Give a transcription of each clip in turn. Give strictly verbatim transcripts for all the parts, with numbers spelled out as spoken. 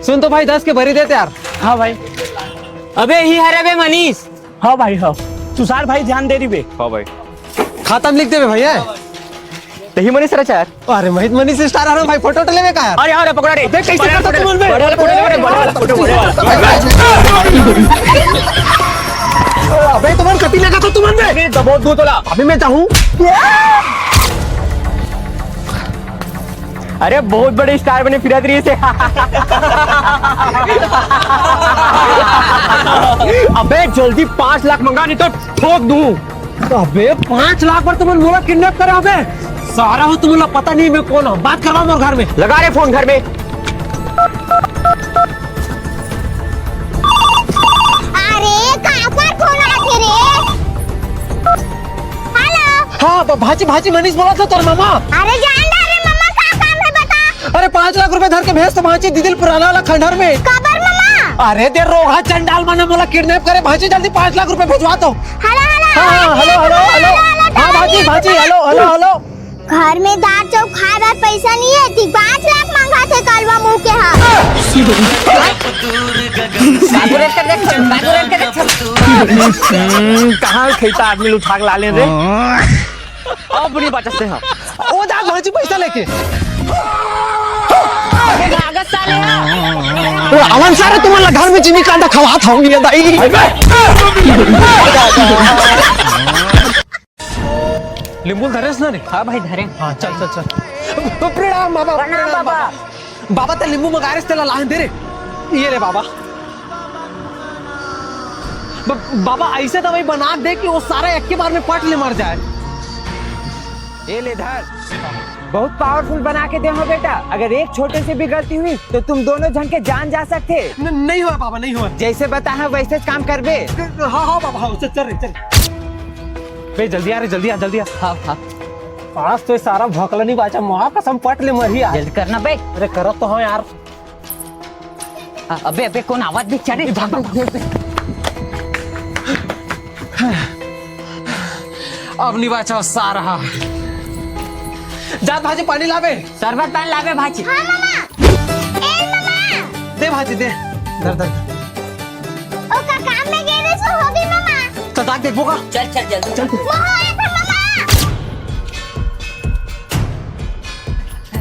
सुन तो भाई, दस के भरी देते यार। हाँ भाई। अबे ही हरे बे मनीष। हाँ भाई, हाँ। तुषार भाई ध्यान दे रही बे। हाँ भाई। खाता में लिख देबे भैया। तही मनीष रचा यार। अरे महित मनीष स्टार आ रहा भाई, फोटो तो लेवे का यार? अरे यार, पकड़ा रे। देख कैसे करता तुमन बे। बड़ा वाला फोटो ले, बड़ा वाला फोटो, बड़ा वाला। अबे तुमन कति लगा तो तुमन बे। अरे दबो दू तोला। अभी मैं जाऊँ। अरे बहुत बड़े स्टार बने फिरत रही से। अबे जल्दी पाँच लाख मंगा, नहीं तो ठोक दूं। अबे पाँच लाख बर तुमन मोला किडनैप करे अबे। सारा हो तुमन ला पता नहीं मैं कौन हूँ। बात करवा मोर घर में। लगा रे फोन घर में। अरे काकर फोन आथे रे? हेलो। हाँ ब- भाजी भाजी मनीष बोला था तोर मामा। अरे जान दे रे मामा, का काम है बता। अरे पाँच लाख रुपए धर के भेज तो भांची दीदी पुराना वाला खंडहर में। काबर मामा? अरे दे रोगहा चंडाल मन मोला किडनैप करे भांची, जल्दी पाँच लाख रुपए भेजवा तो। Hello hello. हाँ हाँ हेलो हेलो हेलो। हाँ Bhanchi Bhanchi hello hello hello. घर में दाल चाउर खाए बर पैसा नहीं है, ठीक पाँच लाख मांगा थे कलवा मुंह के हा। कहाँ खेता आदमी उठा के ला ले रे। अब नहीं बचते हम। ओ दा भांजी पैसा लेके। अबे भागत साले। अरे अवन सारे तुमन ला घर में जिमी कांदा खवात हूँ ये दाई। लिंबू धरेस ना रे? हाँ भाई धरे। हाँ चल चल चल। प्रणाम बाबा। प्रणाम बाबा। बाबा ते लिंबू मंगारेस तेला लाहन दे रे। ये ले बाबा। ब- बाबा ऐसे दवाई बना दे कि वो सारा एक के बार में पट ले मर जाए। ये ले धर। बहुत पावरफुल बना के दे हो बेटा। अगर एक छोटे से भी गलती हुई तो तुम दोनों जन के जान जा सकते। न, नहीं हुआ बाबा, नहीं हुआ। जैसे बताया वैसे काम करबे। हाँ हाँ बाबा हाँ। चल चल रे चल। बे जल्दी आ रे, जल्दी आ, जल्दी आ। हाँ हाँ। आज तो ये सारा भोकला नहीं बाचा, माँ कसम पट ले मरी आज। जल्दी करना बे। अरे करत तो हाँ यार। अबे अबे कौन आवाज भी चढ़े। अब नहीं बाचा सारा। जा भाजी पानी लाबे। शरबत पानी लाबे भाजी। हाँ मामा। ए मामा। दे भाजी दे। धर धर। ओ का काम में गेले सो होगी मामा। तो दाग देखबो का? चल चल जल्दी चल। मोहो ए था मामा।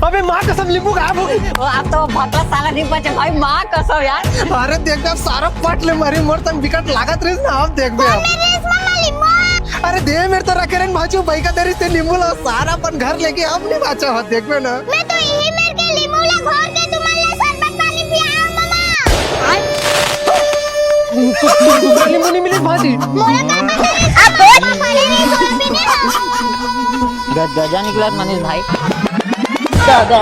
अबे माँ कसम लिंबू गायब हो गई। ओ, अब तो भगला साला नहीं बचे भाई, माँ कसम यार। अरे देख बे, अब सारा पट ले मरी, मोर तन बिकट लागत रहिस ना, अब देख बे अब। अरे दे मेरे तो रखे रहन भाजू, भाई का देरी से लिंबू ला सारा अपन घर लेके अब नहीं बाचा हो, देख बे ना। मैं तो यही मेरे के लिंबू ला घोर के तुम्हारे लिए शरबत पानी पियाओ मामा। लिंबू नहीं मिले भाजी। मोला का पता है, अब बहुत पानी नहीं, थोड़ा भी नहीं हो। गदगदा निकला मनीष भाई। दादा।